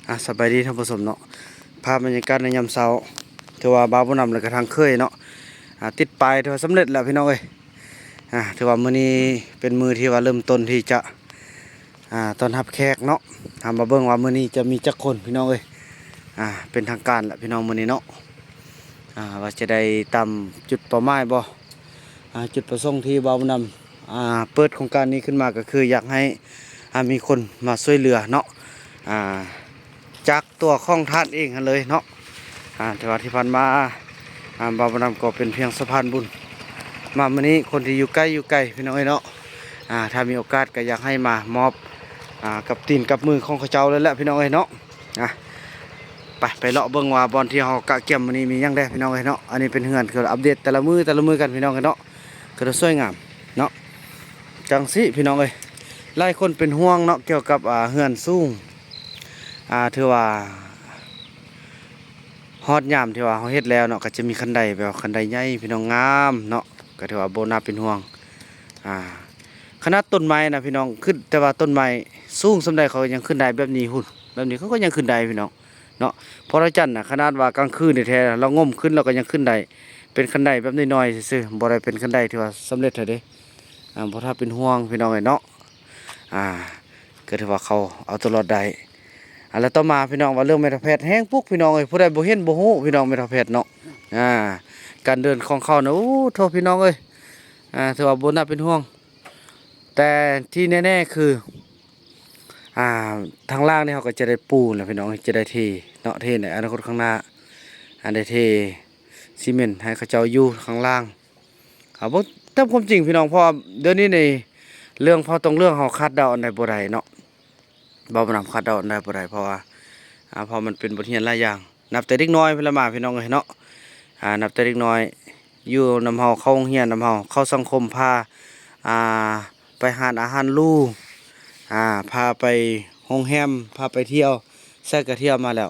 ອ່າ ສະບາຍດີທ່ານຜູ້ຊົມເນາະ, ພາບບັນຍາກາດໃນຍາມເຊົ້າ ຖືວ່າບ່າວບຸນນຳ ແລະກະທາງເຄີຍເນາະ ອ່າ ຕິດປ້າຍ ຖືວ່າສຳເລັດແລ້ວພີ່ນ້ອງເອີຍ. ອ່າ ຖືວ່າມື້ນີ້ເປັນມື້ທີ່ວ່າເລີ່ມຕົ້ນທີ່ຈະ ອ່າ ຕ້ອນຮັບແຂກເນາະ. ເຮົາມາເບິ່ງວ່າມື້ນີ້ຈະມີຈັກຄົນພີ່ນ້ອງເອີຍ. ອ່າ ເປັນທາງການແລ້ວພີ່ນ້ອງມື້ນີ້ເນາະ. ອ່າ ວ່າຈະໄດ້ຕາມຈຸດເປົ້າໝາຍບໍ່? ອ່າ ຈຸດປະສົງທີ່ບ່າວບຸນນຳ ອ່າ ເປີດໂຄງການນີ້ຂຶ້ນມາ ກໍຄືຢາກໃຫ້ ອ່າ ມີຄົນມາຊ່ວຍເຫຼືອເນາະ ອ່າ ຈາກຕົວຂອງທ່ານເອງຫັ້ນເລີຍເນາະ. ອ່າ ແຕ່ວ່າທີ່ຜ່ານມາ ອ່າ ບ່າວບຸນນຳກໍເປັນພຽງສະພານບຸນ. ມາມື້ນີ້ຄົນທີ່ຢູ່ໃກ້ຢູ່ໄກພີ່ນ້ອງເອີຍເນາະ ອ່າ ຖ້າມີໂອກາດກໍຢາກໃຫ້ມາມອບ ອ່າ ກັບຕີນກັບມືຂອງເຂົາເຈົ້າເລີຍແຫຼະພີ່ນ້ອງເອີຍເນາະ. ອ່ະ ໄປ ໄປເລາະເບິ່ງວ່າບ່ອນທີ່ເຮົາກະກຽມມື້ນີ້ມີຫຍັງແດ່ພີ່ນ້ອງເອີຍເນາະ. ອັນນີ້ເປັນເຮືອນ ຄືອັບເດດແຕ່ລະມື້ແຕ່ລະມື້ກັນພີ່ນ້ອງເອີຍເນາະ, ຄືສວຍງາມເນາະ. ຈັ່ງຊີ້ພີ່ນ້ອງເອີຍ ຫຼາຍຄົນເປັນຫ່ວງເນາະ ກ່ຽວກັບ ອ່າ ເຮືອນສູງ. ອ່າ ຖືວ່າຮອດຍາມທີ່ວ່າເຮົາເຮັດແລ້ວເນາະ ກໍຈະມີຄັນໄດ ແບບວ່າຄັນໄດໃຫຍ່ພີ່ນ້ອງ ງາມເນາະ, ກໍຖືວ່າບໍ່ໜ້າເປັນຫ່ວງ. ອ່າ ຂະໜາດຕົ້ນໄມ້ນະພີ່ນ້ອງ ຂຶ້ນ ແຕ່ວ່າຕົ້ນໄມ້ສູງສ່ຳໃດເຂົາກໍຍັງຂຶ້ນໄດ້ແບບນີ້ພຸ້ນ, ແບບນີ້ເຂົາກໍຍັງຂຶ້ນໄດ້ພີ່ນ້ອງເນາະ. ເພາະລະຈັນນະ ຂະໜາດວ່າກາງຄືນແທ້ໆ ລະງົມຂຶ້ນລະກໍຍັງຂຶ້ນໄດ້ ເປັນຄັນໄດແບບນ້ອຍໆຊື່ໆ ບໍ່ໄດ້ເປັນຄັນໄດທີ່ວ່າສຳເລັດເທື່ອເດ້. ອ່າ ບໍ່ຖ້າເປັນຫ່ວງພີ່ນ້ອງເອີຍເນາະ. ອ່າ ກໍຖືວ່າເຂົາເອົາຕົວລອດໄດ້. ອ່າ ແລ້ວຕໍ່ມາພີ່ນ້ອງ ວ່າເລື່ອງແມ່ເຖົ້າແພດແຮງປຸກພີ່ນ້ອງເອີຍ, ຜູ້ໃດບໍ່ເຫັນບໍ່ຮູ້ພີ່ນ້ອງ ແມ່ເຖົ້າແພດເນາະ. ອ່າ ການເດີນຂອງເຂົານະ ໂອ້ ໂທ້ພີ່ນ້ອງເອີຍ. ອ່າ ຖືວ່າບໍ່ໜ້າເປັນຫ່ວງ ແຕ່ທີ່ແນ່ໆຄື ອ່າ ທາງລ່າງນີ້ເຮົາກໍຈະໄດ້ປູນແລ້ວພີ່ນ້ອງ ຈະໄດ້ເທເນາະ, ເທໃນອະນາຄົດຂ້າງໜ້າ ອັນໄດ້ເທຊີເມັນໃຫ້ເຂົາເຈົ້າຢູ່ຂ້າງລ່າງ. ເຮົາເບິ່ງຕາມຄວາມຈິງພີ່ນ້ອງ ເພາະວ່າດຽວນີ້ໃນເລື່ອງເພາະຕົງເລື່ອງເຮົາຄາດເດົາອັນໃດບໍ່ໄດ້ເນາະ, ເວົ້ານຳຄາດເດົາອັນໃດບໍ່ໄດ້ ເພາະວ່າ ອ່າ ເພາະມັນເປັນບົດຮຽນຫຼາຍຢ່າງ. ນັບແຕ່ເດັກນ້ອຍພຸ້ນລະມາພີ່ນ້ອງເອີຍເນາະ, ອ່າ ນັບແຕ່ເດັກນ້ອຍຢູ່ນຳເຮົາ ເຂົ້າໂຮງຮຽນນຳເຮົາ ເຂົ້າສັງຄົມ ພາ ອ່າ ໄປຮ້ານອາຫານຫຼູ ອ່າ ພາໄປໂຮງແຮມ ພາໄປທ່ຽວ ໃສກະທ່ຽວມາແລ້ວ.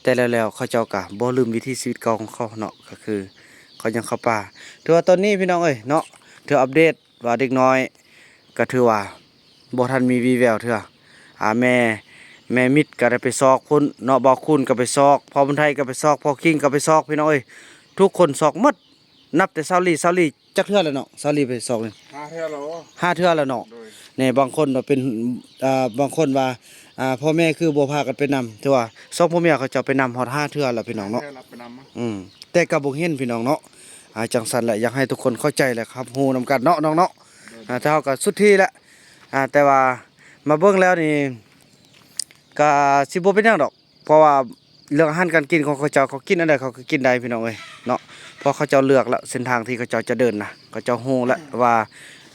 ແຕ່ແລ້ວໆ ເຂົາເຈົ້າກະບໍ່ລືມວິຖີຊີວິດເກົ່າຂອງເຂົາເນາະ, ກະຄືເຂົາຍັງເຂົ້າປ່າ. ຖືວ່າຕອນນີ້ພີ່ນ້ອງເອີຍເນາະ ຖືອັບເດດວ່າເດັກນ້ອຍກະຖືວ່າບໍ່ທັນມີວີ່ແວວເທື່ອ. ອ່າ ແມ່ ແມ່ມິດກະໄດ້ໄປຊອກພຸ້ນເນາະ, ບ່າວຄູນກະໄປຊອກ, ພໍ່ບຸນໄທກະໄປຊອກ, ພໍ່ຄິງກະໄປຊອກ ພີ່ນ້ອງເອີຍ, ທຸກຄົນຊອກໝົດ. ນັບແຕ່ສາວລີ ສາວລີຈັກເທື່ອແລ້ວເນາະ ສາວລີໄປຊອກນີ້? ຫ້າເທື່ອແລ້ວ ຫ້າເທື່ອແລ້ວເນາະ. ໂດຍ ນີ້ບາງຄົນວ່າເປັນ ອ່າ ບາງຄົນວ່າ ອ່າ ພໍ່ແມ່ຄືບໍ່ພາກັນໄປນຳ, ຖືວ່າສອງຜົວເມຍເຂົາເຈົ້າໄປນຳຮອດຫ້າເທື່ອແລ້ວພີ່ນ້ອງເນາະ. ຫ້າເທື່ອແລ້ວໄປນຳ ອືມ ແຕ່ກໍບໍ່ເຫັນພີ່ນ້ອງເນາະ. ອ່າ ຈັ່ງຊັ້ນແຫຼະ ຢາກໃຫ້ທຸກຄົນເຂົ້າໃຈ ແລະ ຮັບຮູ້ນຳກັນເນາະນ້ອງເນາະ. ໂດຍ ອ່າ ແຕ່ເຮົາກໍສຸດທີ່ແຫຼະ ອ່າ ແຕ່ວ່າມາເບິ່ງແລ້ວນີ້ ກະຊິບໍ່ເປັນຫຍັງດອກ ເພາະວ່າເລື່ອງອາຫານການກິນຂອງເຂົາເຈົ້າ ເຂົາກິນອັນໃດເຂົາກໍກິນໄດ້ພີ່ນ້ອງເອີຍເນາະ. ເພາະເຂົາເຈົ້າເລືອກລະ ເສັ້ນທາງທີ່ເຂົາເຈົ້າຈະເດີນນະ ເຂົາເຈົ້າຮູ້ລະວ່າ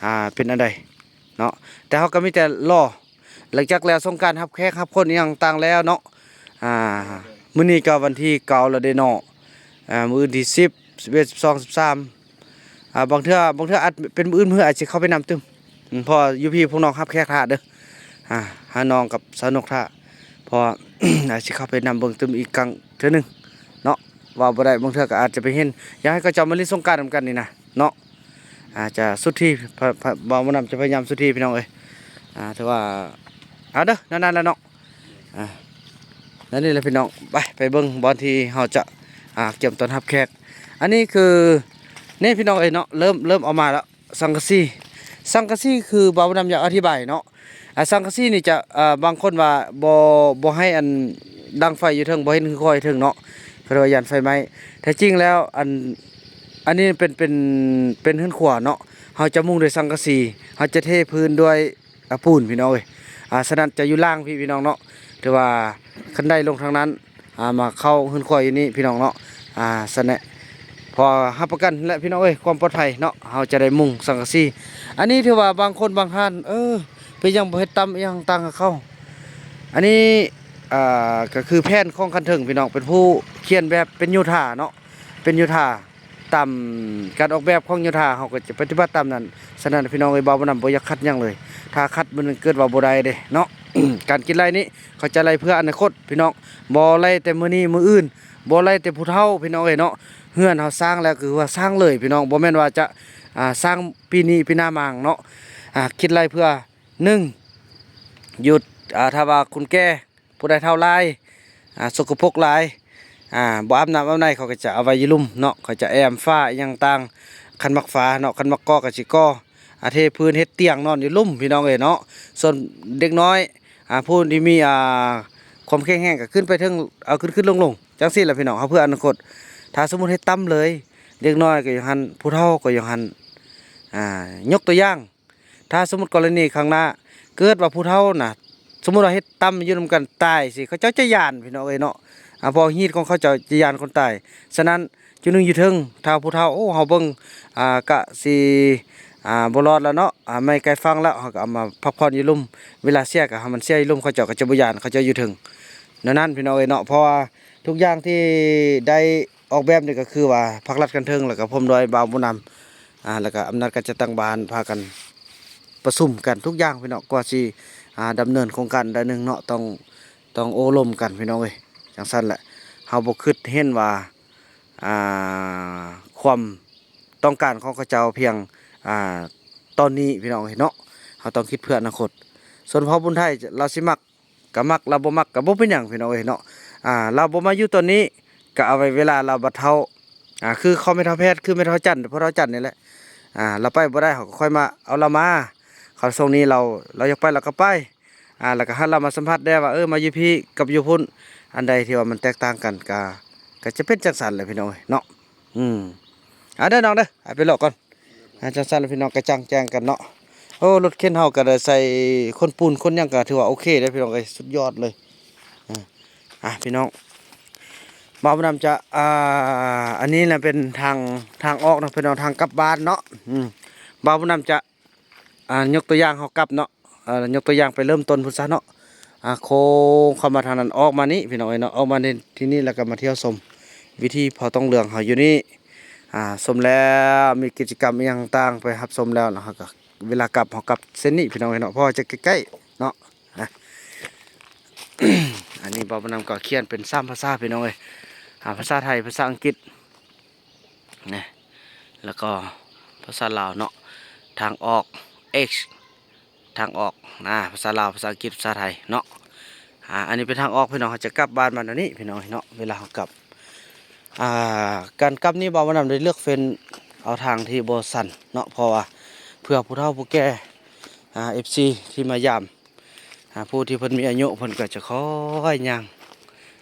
ອ່າ ເປັນອັນໃດເນາະ. ແຕ່ເຮົາກໍມີແຕ່ລໍ ຫຼັງຈາກແລ້ວສົງການ ຮັບແຂກຮັບຄົນອີ່ຫຍັງຕ່າງແລ້ວເນາະ. ອ່າ ມື້ນີ້ກໍວັນທີເກົ້າແລ້ວເດ້ເນາະ, ອ່າ ມື້ອື່ນທີສິບ ສິບເອັດ ສິບສອງ ສິບສາມ ອ່າ ບາງເທື່ອ ບາງເທື່ອອາດເປັນມື້ອື່ນ ມື້ອາດຊິເຂົ້າໄປນຳຕື່ມ ເພາະວ່າຢູ່ພີ້ພວກນ້ອງຮັບແຂກຖ້າເດີ ອ່າ ຫານ້ອງກັບສາວນົກຖ້າ ເພາະວ່າ ອາດຊິເຂົ້າໄປນຳເບິ່ງຕື່ມອີກຄັ້ງເທື່ອໜຶ່ງເນາະ. ເວົ້າບໍ່ໄດ້ ບາງເທື່ອກໍອາດຈະໄປເຫັນ ຢາກໃຫ້ເຂົາເຈົ້າມາຫຼິ້ນສົງການນຳກັນນີ້ນະເນາະ. ອາດຈະສຸດທີ່ ພະ ພະ ບ່າວບຸນນຳຈະພະຍາຍາມສຸດທີ່ພີ່ນ້ອງເອີຍ. ອ່າ ຖືວ່າ ເອົາເດີ ນັ້ນໆ ແຫຼະເນາະ. ອ່າ ນັ້ນນີ້ແຫຼະພີ່ນ້ອງ ໄປ ໄປເບິ່ງບ່ອນທີ່ເຮົາຈະ ອ່າ ກຽມຕ້ອນຮັບແຂກ. ອັນນີ້ຄື ນີ້ພີ່ນ້ອງເອີຍເນາະ ເລີ່ມ ເລີ່ມເອົາມາແລ້ວ ສັງກະສີ. ສັງກະສີຄືບ່າວບຸນນຳຢາກອະທິບາຍເນາະ ອ່າ ສັງກະສີນີ້ຈະ ອ່າ ບາງຄົນວ່າບໍ່ ບໍ່ໃຫ້ອັນດັງໄຟຢູ່ເທິງ ບໍ່ເຮັດຮືຄອຍເທິງເນາະ ເພິ່ນວ່າຢ້ານໄຟໄໝ້. ແທ້ຈິງແລ້ວ ອັນ ອັນນີ້ເປັນ ເປັນ ເປັນເຮືອນຄົວເນາະ ເຮົາຈະມຸງດ້ວຍສັງກະສີ ເຮົາຈະເທພື້ນດ້ວຍ ອ່າ ປູນພີ່ນ້ອງເອີຍ. ອ່າ ສະນັ້ນຈະຢູ່ລ່າງພີ້ພີ່ນ້ອງເນາະ ຖືວ່າຄັນໄດລົງທາງນັ້ນ ອ່າ ມາເຂົ້າເຮືອນຄົວຢູ່ນີ້ພີ່ນ້ອງເນາະ. ອ່າ ສະນັ້ນ ເພາະຮັບປະກັນແຫຼະພີ່ນ້ອງເອີຍ ຄວາມປອດໄພເນາະ ເຮົາຈະໄດ້ມຸງສັງກະສີ. ອັນນີ້ຖືວ່າບາງຄົນບາງທ່ານ ເອີ ເປັນຫຍັງບໍ່ເຮັດຕຳອີ່ຫຍັງຕ່າງໃຫ້ເຂົາ? ອັນນີ້ ອ່າ ກໍຄືແຜນຂອງຂັ້ນເທິງພີ່ນ້ອງ ເປັນຜູ້ຂຽນແບບເປັນໂຍທາເນາະ ເປັນໂຍທາ ຕາມການອອກແບບຂອງໂຍທາ ເຮົາກໍຈະປະຕິບັດຕາມນັ້ນ. ສະນັ້ນ ພີ່ນ້ອງເອີຍ ບ່າວບຸນນຳບໍ່ຢາກຂັດຫຍັງເລີຍ ຖ້າຂັດມັນເກີດວ່າບໍ່ໄດ້ເດ້ເນາະ. ການກິນໄລ່ນີ້ເຂົາຈະໄລ່ເພື່ອອະນາຄົດພີ່ນ້ອງ ບໍ່ໄລ່ແຕ່ມື້ນີ້ມື້ອື່ນ ບໍ່ໄລ່ແຕ່ຜູ້ເຖົ້າພີ່ນ້ອງເອີຍເນາະ. ເຮືອນເຮົາສ້າງແລ້ວກໍຄືວ່າສ້າງເລີຍພີ່ນ້ອງ ບໍ່ແມ່ນວ່າຈະ ອ່າ ສ້າງປີນີ້ປີໜ້າມາເນາະ. ອ່າ ຄິດໄລ່ເພື່ອ ໜຶ່ງ ຢູ່ ອ່າ ຖ້າວ່າຄົນແກ່ ຜູ້ໃດເຖົ້າຫຼາຍ ອ່າ ສົກກະປົກຫຼາຍ ອ່າ ບໍ່ອາບນ້ຳອາບໃນ ເຂົາກໍຈະເອົາໄວ້ຢູ່ລຸ່ມເນາະ ເຂົາຈະແອ້ມຝາອີ່ຫຍັງຕ່າງ ຄັນມັກຝາເນາະ ຄັນມັກກໍກໍຊິກໍ ອ່າ ເທພື້ນເຮັດຕຽງນອນຢູ່ລຸ່ມ ພີ່ນ້ອງເອີຍເນາະ. ສ່ວນເດັກນ້ອຍ ອ່າ ຜູ້ທີ່ມີ ອ່າ ຄວາມແຂງແຮງກໍຂຶ້ນໄປເທິງ ເອົາ ຂຶ້ນໆລົງໆ ຈັ່ງຊີ້ແຫຼະພີ່ນ້ອງ ເຮົາເພື່ອອະນາຄົດ. ຖ້າສົມມຸດເຮັດຕ່ຳເລີຍ ເດັກນ້ອຍກໍຢູ່ຫັ້ນ ຜູ້ເຖົ້າກໍຢູ່ຫັ້ນ ອ່າ ຍົກຕົວຢ່າງ ຖ້າສົມມຸດກໍລະນີຂ້າງໜ້າ ເກີດວ່າຜູ້ເຖົ້ານະ ສົມມຸດວ່າເຮັດຕ່ຳຢູ່ນຳກັນຕາຍຊິ ເຂົາເຈົ້າຈະຢ້ານ ພີ່ນ້ອງເອີຍເນາະ ອ່າ ເພາະຮີດຂອງເຂົາເຈົ້າຈະຢ້ານຄົນຕາຍ. ສະນັ້ນ ຈຸດໜຶ່ງຢູ່ເທິງ ຖ້າຜູ້ເຖົ້າ ໂອ້ ເຮົາເບິ່ງ ອ່າ ກະຊິ ອ່າ ບໍ່ລອດແລ້ວເນາະ ອ່າ ໄມ້ໃກ້ຝັ່ງແລ້ວ ເຮົາກໍເອົາມາພັກຜ່ອນຢູ່ລຸ່ມ ເວລາເສຍກໍໃຫ້ມັນເສຍຢູ່ລຸ່ມ ເຂົາເຈົ້າກໍຈະບໍ່ຢ້ານ ເຂົາເຈົ້າຢູ່ເທິງ ແນວນັ້ນ ພີ່ນ້ອງເອີຍເນາະ. ເພາະວ່າທຸກຢ່າງທີ່ໄດ້ອອກແບບນີ້ກໍຄືວ່າພັກລັດຂັ້ນເທິງ ແລ້ວກໍພ້ອມດ້ວຍບ່າວຜູ້ນຳ ອ່າ ແລ້ວກໍອຳນາດການຈັດຕັ້ງບ້ານ ພາກັນປະຊຸມກັນທຸກຢ່າງ ພີ່ນ້ອງ ກວ່າຊິ ອ່າ ດຳເນີນໂຄງການໄດ້ໜຶ່ງເນາະ ຕ້ອງ ຕ້ອງໂອ້ລົມກັນ ພີ່ນ້ອງເອີຍ. ຈັ່ງຊັ້ນແຫຼະ ເຮົາບໍ່ຄິດເຫັນວ່າ ອ່າ ຄວາມ ຕ້ອງການຂອງເຂົາເຈົ້າພຽງ ອ່າ ຕອນນີ້ ພີ່ນ້ອງເອີຍເນາະ ເຮົາຕ້ອງຄິດເພື່ອອະນາຄົດ. ສ່ວນພໍ່ບຸນໄທ ລາວຊິມັກກໍມັກ ລາວບໍ່ມັກກໍບໍ່ເປັນຫຍັງ ພີ່ນ້ອງເອີຍເນາະ ອ່າ ລາວບໍ່ມາຢູ່ຕອນນີ້ ກໍເອົາໄວ້ເວລາລາວບັດເຖົ້າ ອ່າ ຄືຂອງແມ່ເຖົ້າແພດ ຄືແມ່ເຖົ້າຈັນ ພໍ່ເຖົ້າຈັນນີ້ແຫຼະ ອ່າ ລາວໄປບໍ່ໄດ້ ເຮົາກໍຄ່ອຍມາເອົາລາວມາ ຄັນຊ່ວງນີ້ລາວ ລາວຢາກໄປລາວກໍໄປ ອ່າ ແລ້ວກໍໃຫ້ລາວມາສຳຜັດແດ່ວ່າ ເອີ ມາຢູ່ພີ້ກັບຢູ່ພຸ້ນ ອັນໃດທີ່ວ່າມັນແຕກຕ່າງກັນ ກໍ ກໍຈະເປັນຈັ່ງຊັ້ນແຫຼະ ພີ່ນ້ອງເອີຍເນາະ. ອືມ ອ່າ ເດີນ້ອງເດີ ໃຫ້ໄປເລາະກ່ອນ ອ່າ ຈັ່ງຊັ້ນແຫຼະ ພີ່ນ້ອງ ກະຈ່າງແຈ້ງກັນເນາະ. ໂອ້ ລົດເຂັນເຮົາກໍໄດ້ໃສ່ຂົນປູນຂົນຫຍັງ ກໍຖືວ່າໂອເຄເດ້ ພີ່ນ້ອງເອີຍ ສຸດຍອດເລີຍ. ອ່າ ພີ່ນ້ອງ ບ່າວບຸນນຳຈະ ອ່າ ອັນນີ້ນະເປັນທາງ ທາງອອກເນາະ ພີ່ນ້ອງ ທາງກັບບ້ານເນາະ. ອືມ ບ່າວບຸນນຳຈະ ອ່າ ຍົກຕົວຢ່າງເຮົາກັບເນາະ ເອີ ຍົກຕົວຢ່າງໄປເລີ່ມຕົ້ນພຸ້ນຊະເນາະ ອ່າ ໂຄ້ງເຂົ້າມາທາງນັ້ນ ອອກມານີ້ ພີ່ນ້ອງເອີຍເນາະ ອອກມາໃນທີ່ນີ້ ແລ້ວກໍມາທ່ຽວຊົມວິຖີພໍ່ຕົງເຫຼືອງເຮົາຢູ່ນີ້ ອ່າ ຊົມແລ້ວ ມີກິດຈະກຳອີ່ຫຍັງຕ່າງໄປຮັບຊົມແລ້ວ ແລ້ວເຮົາກໍ ເວລາກັບ ເຮົາກັບເສັ້ນນີ້ ພີ່ນ້ອງເອີຍເນາະ ເພາະວ່າຈະໃກ້ໆເນາະ. ອ່າ ອັນນີ້ບ່າວບຸນນຳກໍຂຽນເປັນສາມພາສາ ພີ່ນ້ອງເອີຍ ອ່າ ພາສາໄທ ພາສາອັງກິດ ນະ ແລ້ວກໍພາສາລາວເນາະ ທາງອອກ X ທາງອອກນະ ພາສາລາວ ພາສາອັງກິດ ພາສາໄທເນາະ. ອ່າ ອັນນີ້ເປັນທາງອອກ ພີ່ນ້ອງ ເຮົາຈະກັບບ້ານມາແນວນີ້ ພີ່ນ້ອງເນາະ ເວລາເຮົາກັບ. ອ່າ ການກັບນີ້ ບ່າວບຸນນຳໄດ້ເລືອກເຟັ້ນເອົາທາງທີ່ບໍ່ຊັນເນາະ ເພາະວ່າເພື່ອຜູ້ເຖົ້າຜູ້ແກ່ ອ່າ ເອັຟຊີ ທີ່ມາຢາມ ອ່າ ຜູ້ທີ່ເພິ່ນມີອາຍຸ ເພິ່ນກໍຈະຄ່ອຍຍ່າງ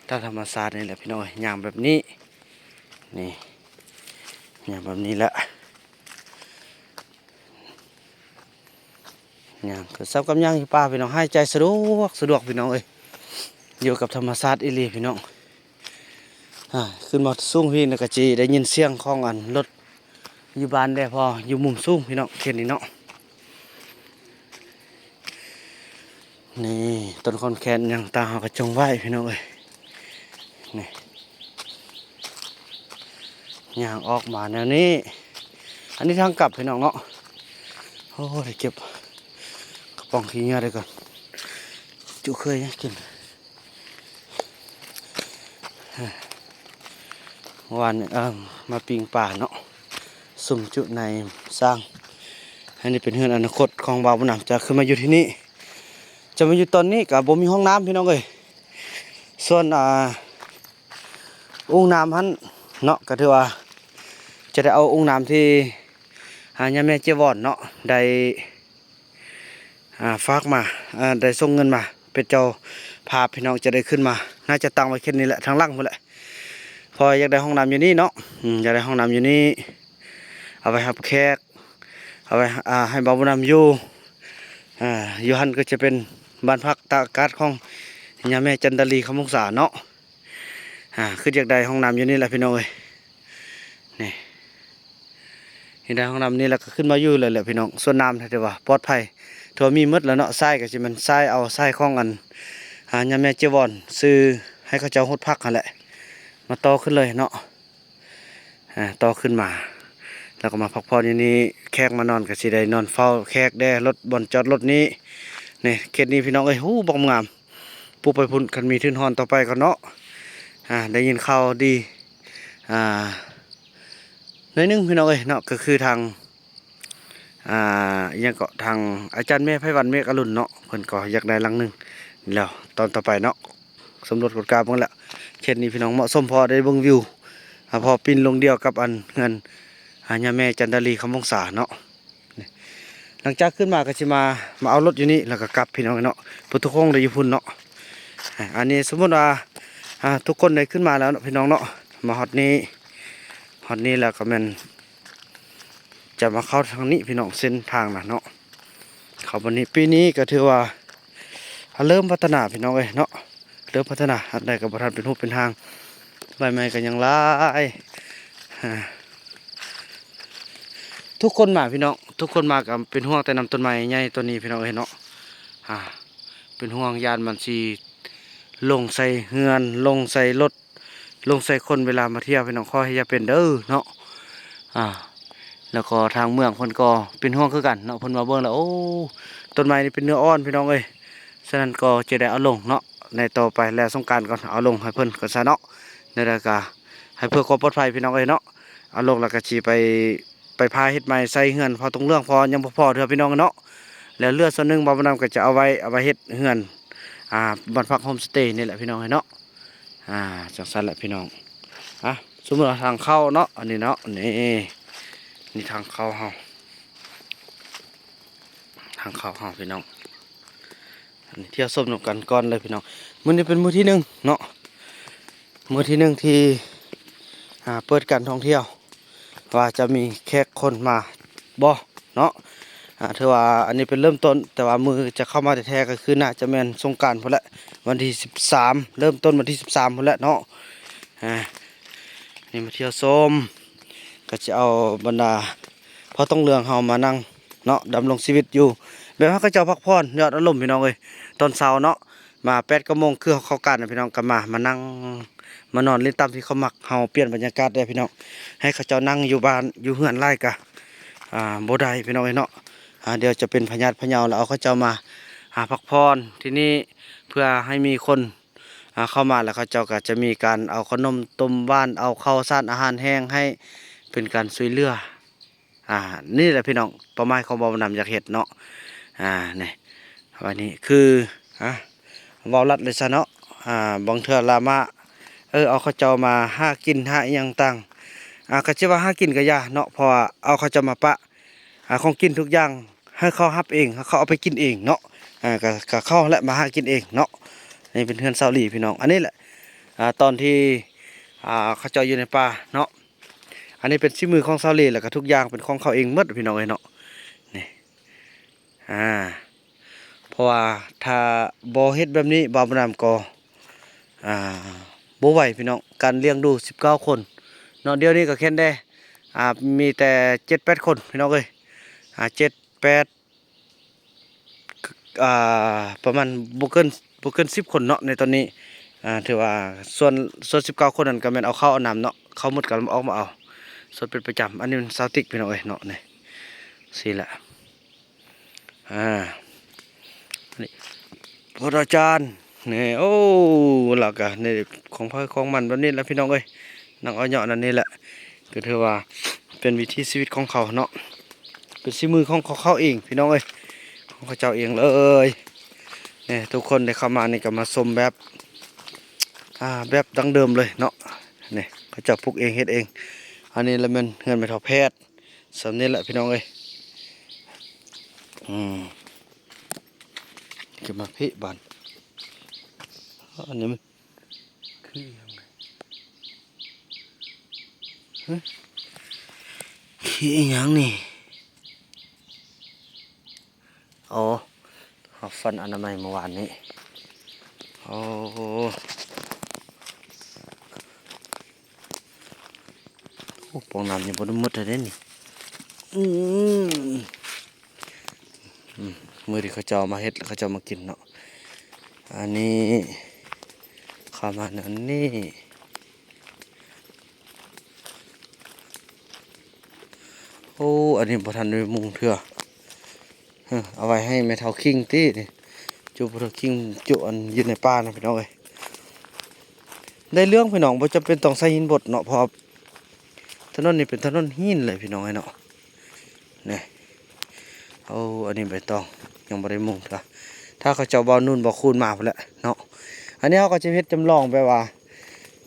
ຕາມທຳມະຊາດນີ້ແຫຼະ ພີ່ນ້ອງເອີຍ ຍ່າງແບບນີ້ ນີ້ ຍ່າງແບບນີ້ແຫຼະ ຍ່າງຄືສ່ຳກັບຍ່າງຢູ່ປ່າ ພີ່ນ້ອງ ຫາຍໃຈສະດວກ ສະດວກ ພີ່ນ້ອງເອີຍ ຢູ່ກັບທຳມະຊາດອີ່ຫຼີ ພີ່ນ້ອງ. ອ່າ ຂຶ້ນມາສູງພີ້ນະ ກໍຊິໄດ້ຍິນສຽງຂອງອັນລົດຢູ່ບ້ານແດ່ ເພາະຢູ່ມຸມສູງ ພີ່ນ້ອງ ເຂດນີ້ເນາະ. ນີ້ ຕົ້ນຂອນແກ່ນຫຍັງຕ່າງ ເຮົາກໍຈົ່ງໄວ້ ພີ່ນ້ອງເອີຍ ນີ້ ຍ່າງອອກມາແນວນີ້ ອັນນີ້ທາງກັບ ພີ່ນ້ອງເນາະ. ໂອ້ ໄດ້ເກັບກະປ໋ອງຂີ້ເຫຍື້ອໄດ້ກ່ອນ ຈຸເຄີຍກິນ. ວານ ເອີ ມາປີ້ງປາເນາະ ຊຸມຈຸໃນຊ່າງ. ອັນນີ້ເປັນເຮືອນອະນາຄົດຂອງບ່າວບຸນນຳ ຈະຂຶ້ນມາຢູ່ທີ່ນີ້ ຈະມາຢູ່ຕອນນີ້ກໍບໍ່ມີຫ້ອງນ້ຳ ພີ່ນ້ອງເອີຍ. ສ່ວນ ອ່າ ອຸ້ງນ້ຳຫັ້ນເນາະ ກໍຖືວ່າຈະໄດ້ເອົາອຸ້ງນ້ຳທີ່ ອ່າ ຍາແມ່ເຈວອນເນາະ ໄດ້ ອ່າ ຝາກມາ ອ່າ ໄດ້ສົ່ງເງິນມາເປັນເຈົ້າພາບ ພີ່ນ້ອງ ຈະໄດ້ຂຶ້ນມາ ໜ້າຈະຕັ້ງໄວ້ເຂດນີ້ແຫຼະ ທາງຫຼັງພຸ້ນແຫຼະ ເພາະວ່າຢາກໄດ້ຫ້ອງນ້ຳຢູ່ນີ້ເນາະ. ອືມ ຢາກໄດ້ຫ້ອງນ້ຳຢູ່ນີ້ ເອົາໄວ້ຮັບແຂກ ເອົາໄວ້ ອ່າ ໃຫ້ບ່າວບຸນນຳຢູ່ ອ່າ ຢູ່ຫັ້ນກໍຈະເປັນບ້ານພັກຕາກອາກາດຂອງຍາແມ່ຈັນດາລີ ຄຳວົງສາເນາະ. ອ່າ ຄືຢາກໄດ້ຫ້ອງນ້ຳຢູ່ນີ້ແຫຼະ ພີ່ນ້ອງເອີຍ ນີ້ ເຮັດໄດ້ຫ້ອງນ້ຳນີ້ ແລ້ວກໍຂຶ້ນມາຢູ່ເລີຍແຫຼະ ພີ່ນ້ອງ. ສ່ວນນ້ຳຖືວ່າປອດໄພ ຖືວ່າມີໝົດແລ້ວເນາະ ສາຍກໍຊິແມ່ນສາຍເອົາ ສາຍຂອງອັນ ອ່າ ຍາແມ່ເຈວອນ ຊື້ໃຫ້ເຂົາເຈົ້າຫົດຜັກຫັ້ນແຫຼະ ມາຕໍ່ຂຶ້ນເລີຍເນາະ. ອ່າ ຕໍ່ຂຶ້ນມາ ແລ້ວກໍມາພັກຜ່ອນຢູ່ນີ້ ແຂກມານອນກໍຊິໄດ້ນອນເຝົ້າແຂກແດ່ ລົດ ບ່ອນຈອດລົດນີ້ ນີ້ ເຂດນີ້ ພີ່ນ້ອງເອີຍ ໂຫ ບັກງາມ. ປູກໄປພຸ້ນ ຄັນມີທຶນຮອນຕໍ່ໄປກ່ອນເນາະ. ອ່າ ໄດ້ຍິນຂ່າວດີ ອ່າ ໜ້ອຍໜຶ່ງ ພີ່ນ້ອງເອີຍເນາະ ກໍຄືທາງ ອ່າ ອີ່ຫຍັງເກາະ ທາງອາຈານແມ່ໄພວັນ ເມກອະລຸນເນາະ ເພິ່ນກໍຢາກໄດ້ຫຼັງໜຶ່ງ ແລ້ວຕອນຕໍ່ໄປເນາະ. ສຳຫຼວດກວດກາເບິ່ງແລ້ວ ເຂດນີ້ພີ່ນ້ອງເໝາະສົມ ເພາະໄດ້ເບິ່ງວິວ ອ່າ ເພາະປິ່ນລົງດຽວກັບອັນເຮືອນ ອ່າ ຍາແມ່ຈັນດາລີ ຄຳວົງສາເນາະ. ນີ້ ຫຼັງຈາກຂຶ້ນມາກໍຊິມາ ມາເອົາລົດຢູ່ນີ້ ແລ້ວກໍກັບ ພີ່ນ້ອງເນາະ ປະຕູໂຄ້ງໄດ້ຢູ່ພຸ້ນເນາະ. ອ່າ ອັນນີ້ສົມມຸດວ່າ ອ່າ ທຸກຄົນໄດ້ຂຶ້ນມາແລ້ວເນາະ ພີ່ນ້ອງເນາະ ມາຮອດນີ້ ຮອດນີ້ແລ້ວກໍແມ່ນ ຈະມາເຂົ້າທາງນີ້ພີ່ນ້ອງ ເສັ້ນທາງນະເນາະ ເຂົ້າບາດນີ້ ປີນີ້ກໍຖືວ່າ ອ່າ ເລີ່ມພັດທະນາພີ່ນ້ອງເອີຍເນາະ ເລີ່ມພັດທະນາ ອັນໃດກໍບໍ່ທັນເປັນຮູບເປັນຮ່າງ ໃບໄມ້ກໍຍັງຫຼາຍ ອ່າ ທຸກຄົນມາພີ່ນ້ອງ ທຸກຄົນມາກໍເປັນຫ່ວງແຕ່ນຳຕົ້ນໄມ້ໃຫຍ່ຕົ້ນນີ້ພີ່ນ້ອງເອີຍເນາະ ອ່າ ເປັນຫ່ວງຢ້ານມັນຊິລົງໃສ່ເຮືອນ ລົງໃສ່ລົດ ລົງໃສ່ຄົນເວລາມາທ່ຽວ ພີ່ນ້ອງ ຂໍໃຫ້ຢ່າເປັນເດີເນາະ ອ່າ ແລ້ວກໍທາງເມືອງເພິ່ນກໍເປັນຫ່ວງຄືກັນເນາະ ເພິ່ນມາເບິ່ງແລ້ວ ໂອ້ ຕົ້ນໄມ້ນີ້ເປັນເນື້ອອ່ອນ ພີ່ນ້ອງເອີຍ ສະນັ້ນກໍຈະໄດ້ເອົາລົງເນາະ ໃນຕໍ່ໄປ ແລ້ວສົງການກ່ອນ ເອົາລົງໃຫ້ເພິ່ນກ່ອນຊະເນາະ ແລ້ວກໍໃຫ້ເພື່ອຄວາມປອດໄພ ພີ່ນ້ອງເອີຍເນາະ ເອົາລົງແລ້ວກໍຊິໄປ ໄປພາເຮັດໃໝ່ໃສ່ເຮືອນພໍ່ຕົງເຫຼືອງ ເພາະຍັງບໍ່ພໍເທື່ອ ພີ່ນ້ອງເນາະ ແລ້ວເຫຼືອສ່ວນໜຶ່ງ ບ່າວບຸນນຳກໍຈະເອົາໄວ້ ເອົາໄວ້ເຮັດເຮືອນ ອ່າ ບ້ານພັກໂຮມສະເຕນີ້ແຫຼະ ພີ່ນ້ອງເອີຍເນາະ. ອ່າ ຈັ່ງຊັ້ນແຫຼະພີ່ນ້ອງ ອ່ະ ສົມມຸດວ່າທາງເຂົ້າເນາະ ອັນນີ້ເນາະ ນີ້ ນີ້ທາງເຂົ້າເຮົາ ທາງເຂົ້າເຮົາພີ່ນ້ອງ ອັນນີ້ທ່ຽວຊົມນຳກັນກ່ອນເລີຍພີ່ນ້ອງ ມື້ນີ້ເປັນມື້ທີໜຶ່ງເນາະ ມື້ທີໜຶ່ງທີ່ ອ່າ ເປີດການທ່ອງທ່ຽວ ວ່າຈະມີແຂກຄົນມາບໍ່ເນາະ ອ່າ ຖືວ່າອັນນີ້ເປັນເລີ່ມຕົ້ນ ແຕ່ວ່າມື້ຈະເຂົ້າມາແທ້ໆ ກໍຄືໜ້າຈະແມ່ນສົງການພຸ້ນແຫຼະ ວັນທີສິບສາມ ເລີ່ມຕົ້ນວັນທີສິບສາມພຸ້ນແຫຼະເນາະ ອ່າ ນີ້ມາທ່ຽວຊົມ ກໍຈະເອົາບັນດາພໍ່ຕົງເຫຼືອງເຮົາມານັ່ງເນາະ ດຳລົງຊີວິດຢູ່ ແບບໃຫ້ເຂົາເຈົ້າພັກຜ່ອນ ຢອດອາລົມ ພີ່ນ້ອງເອີຍ ຕອນເຊົ້າເນາະ ມາແປດເກົ້າໂມງ ຄືເຮົາເຂົ້າການນະພີ່ນ້ອງ ກໍມາ ມານັ່ງ ມານອນຫຼິ້ນຕາມທີ່ເຂົາມັກ ເຮົາປ່ຽນບັນຍາກາດແດ່ພີ່ນ້ອງ ໃຫ້ເຂົາເຈົ້ານັ່ງຢູ່ບ້ານຢູ່ເຮືອນຫຼາຍກະ ອ່າ ບໍ່ໄດ້ພີ່ນ້ອງເອີຍເນາະ ອ່າ ດຽວຈະເປັນພະຍາດພະເຍົາ ແລ້ວເອົາເຂົາເຈົ້າມາ ອ່າ ພັກຜ່ອນທີ່ນີ້ ເພື່ອໃຫ້ມີຄົນ ອ່າ ເຂົ້າມາ ແລ້ວເຂົາເຈົ້າກໍຈະມີການເອົາຂະໜົມຕົ້ມຫວານ ເອົາເຂົ້າສານອາຫານແຫ້ງໃຫ້ເປັນການຊ່ວຍເຫຼືອ ອ່າ ນີ້ແຫຼະພີ່ນ້ອງ ເປົ້າໝາຍຂອງບ່າວບຸນນຳຢາກເຮັດເນາະ ອ່າ ນີ້ ອັນນີ້ຄື ອ່າ ເວົ້າລັດເລີຍຊະເນາະ ອ່າ ບາງເທື່ອລາມາ ເອີ ເອົາເຂົາເຈົ້າມາຫາກິນຫາອີ່ຫຍັງຕ່າງ ອ່າ ກໍຊິວ່າຫາກິນກໍຢ່າເນາະ ເພາະວ່າເອົາເຂົາເຈົ້າມາປະ ອ່າ ຂອງກິນທຸກຢ່າງໃຫ້ເຂົາຮັບເອງ ໃຫ້ເຂົາເອົາໄປກິນເອງເນາະ ອ່າ ກໍ ກໍເຂົາແຫຼະມາຫາກິນເອງເນາະ ນີ້ເປັນເຮືອນຊາວລີພີ່ນ້ອງ ອັນນີ້ແຫຼະ ອ່າ ຕອນທີ່ ອ່າ ເຂົາເຈົ້າຢູ່ໃນປ່າເນາະ ອັນນີ້ເປັນສີມືຂອງຊາວລີ ແລ້ວກໍທຸກຢ່າງເປັນຂອງເຂົາເອງໝົດພີ່ນ້ອງເອີຍເນາະ ນີ້ ອ່າ ເພາະວ່າຖ້າບໍ່ເຮັດແບບນີ້ ບ່າວບຸນນຳກໍ ອ່າ ບໍ່ໄຫວພີ່ນ້ອງ ການລ້ຽງດູສິບເກົ້າຄົນເນາະ ດຽວນີ້ກໍແຄ່ນແດ່ ອ່າ ມີແຕ່ເຈັດແປດຄົນພີ່ນ້ອງເອີຍ ອ່າ ເຈັດແປດ ອ່າ ປະມານບໍ່ເກີນ ບໍ່ເກີນສິບຄົນເນາະ ໃນຕອນນີ້ ອ່າ ຖືວ່າສ່ວນ ສ່ວນສິບເກົ້າຄົນນັ້ນກໍແມ່ນເອົາເຂົ້າເອົານ້ຳເນາະ ເຂົ້າໝົດກໍອອກມາເອົາ ສ່ວນເປັນປະຈຳ ອັນນີ້ມັນຊາວຕິກພີ່ນ້ອງເອີຍເນາະ ນີ້ ຊີ້ແຫຼະ ອ່າ ນີ້ ພະອາຈານ ນີ້ ໂອ້ ລາວກະນີ້ ຂອງໃຜຂອງມັນແບບນີ້ແຫຼະພີ່ນ້ອງເອີຍ ນັ່ງເອົາເຍາະນັ້ນນີ້ແຫຼະ ກໍຖືວ່າເປັນວິຖີຊີວິດຂອງເຂົາເນາະ ເປັນສີມືຂອງເຂົາເອງພີ່ນ້ອງເອີຍ ຂອງເຂົາເຈົ້າເອງເລີຍ ນີ້ ທຸກຄົນໄດ້ເຂົ້າມານີ້ກໍມາຊົມແບບ ອ່າ ແບບດັ້ງເດີມເລີຍເນາະ ນີ້ ເຂົາເຈົ້າປູກເອງເຮັດເອງ ອັນນີ້ລະແມ່ນເຮືອນແມ່ເຖົ້າແພດ ສ່ຳນີ້ແຫຼະພີ່ນ້ອງເອີຍ ອືມ ຂຶ້ນມາພີ້ບາດ ອັນນີ້ມັນຄືອີ່ຫຍັງນີ້ ຮະ ຄືອີ່ຫຍັງນີ້ ໂອ້ ເຮົາຝັນອະນາໄມມື້ວານນີ້ ໂອ້ ໂອ້ ປອງນ້ຳຍັງບໍ່ໄດ້ໝົດເທື່ອເດ້ນີ້ ອືມ ອືມ ມື້ທີ່ເຂົາເຈົ້າເອົາມາເຮັດ ແລ້ວເຂົາເຈົ້າມາກິນເນາະ ອັນນີ້ ເຂົ້າມາແນວນີ້ ໂອ້ ອັນນີ້ບໍ່ທັນໄດ້ມຸງເທື່ອ ເອີ ເອົາໄວ້ໃຫ້ແມ່ເຖົ້າຄິງຕິນີ້ ຈຸຜູ້ເຖົ້າຄິງ ຈຸອັນຢູ່ໃນປ່ານະພີ່ນ້ອງເອີຍ ໄດ້ເລື່ອງພີ່ນ້ອງ ບໍ່ຈຳເປັນຕ້ອງໃສ່ຫີນບົດເນາະ ເພາະວ່າຖະໜົນນີ້ເປັນຖະໜົນຫີນເລີຍພີ່ນ້ອງເອີຍເນາະ ນີ້ ໂອ້ ອັນນີ້ໃບຕອງ ຍັງບໍ່ໄດ້ມຸງເທື່ອ ຖ້າເຂົາເຈົ້າເວົ້ານູນບໍ່ຄູນມາພຸ້ນແຫຼະເນາະ ອັນນີ້ເຮົາກໍຈະເຮັດຈຳລອງແບບວ່າ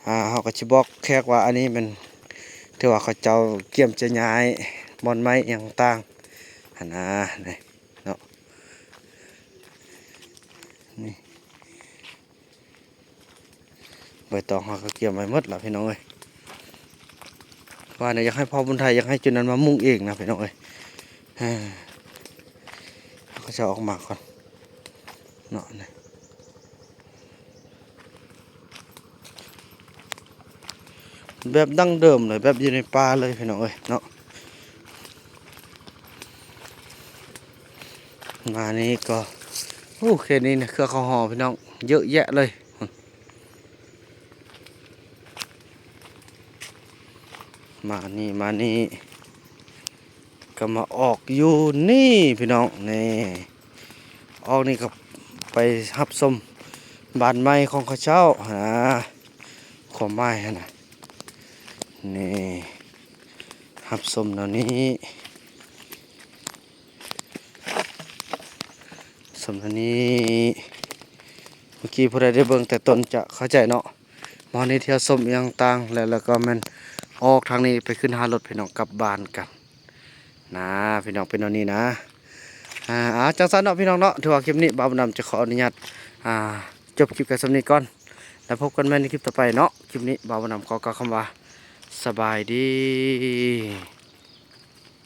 ອ່າ ເຮົາກໍຊິບອກແຂກວ່າ ອັນນີ້ແມ່ນ ຖືວ່າເຂົາເຈົ້າກຽມຈະຍ້າຍບ່ອນໄມ້ອີ່ຫຍັງຕ່າງຫັ້ນນະ ນີ້ເນາະ ນີ້ ໃບຕອງເຮົາກໍກຽມໄວ້ໝົດລະພີ່ນ້ອງເອີຍ. ວ່າແນວຢາກໃຫ້ພໍ່ບຸນໄທ ຢາກໃຫ້ຈຸດນັ້ນມາມຸງເອງນະພີ່ນ້ອງເອີຍ. ເອີ ເຮົາກໍຈະອອກມາກ່ອນເນາະ ນີ້ ແບບດັ້ງເດີມເລີຍ ແບບຢູ່ໃນປ່າເລີຍພີ່ນ້ອງເອີຍເນາະ. ມານີ້ກໍ ໂອ້ ເຂດນີ້ນະ ເຄືອເຂົ້າຫໍ່ພີ່ນ້ອງ ເຍອະແຍະເລີຍ. ມານີ້ ມານີ້ ກໍມາອອກຢູ່ນີ້ພີ່ນ້ອງ ນີ້ ອອກນີ້ກໍໄປຮັບຊົມບ້ານໃໝ່ຂອງເຂົາເຈົ້າຫັ້ນນະ ຄວາມໝາຍຫັ້ນນະ ນີ້ ຮັບຊົມແນວນີ້ ຊົມແນວນີ້. ເມື່ອກີ້ຜູ້ໃດໄດ້ເບິ່ງແຕ່ຕົ້ນຈະເຂົ້າໃຈເນາະ. ມານີ້ທ່ຽວຊົມອີ່ຫຍັງຕ່າງ ແລ້ວ ແລ້ວກໍແມ່ນອອກທາງນີ້ໄປຂຶ້ນຮາລົດພີ່ນ້ອງ ກັບບ້ານກັນນະ ພີ່ນ້ອງ ເປັນແນວນີ້ນະ. ອ່າ ອ່າ ຈັ່ງຊັ້ນເນາະພີ່ນ້ອງເນາະ ຖືວ່າຄລິບນີ້ບ່າວບຸນນຳຈະຂໍອະນຸຍາດ ອ່າ ຈົບຄລິບກັນສ່ຳນີ້ກ່ອນ ແລ້ວພົບກັນໃໝ່ໃນຄລິບຕໍ່ໄປເນາະ. ຄລິບນີ້ບ່າວບຸນນຳຂໍກ່າວຄຳວ່າ ສະບາຍດີ.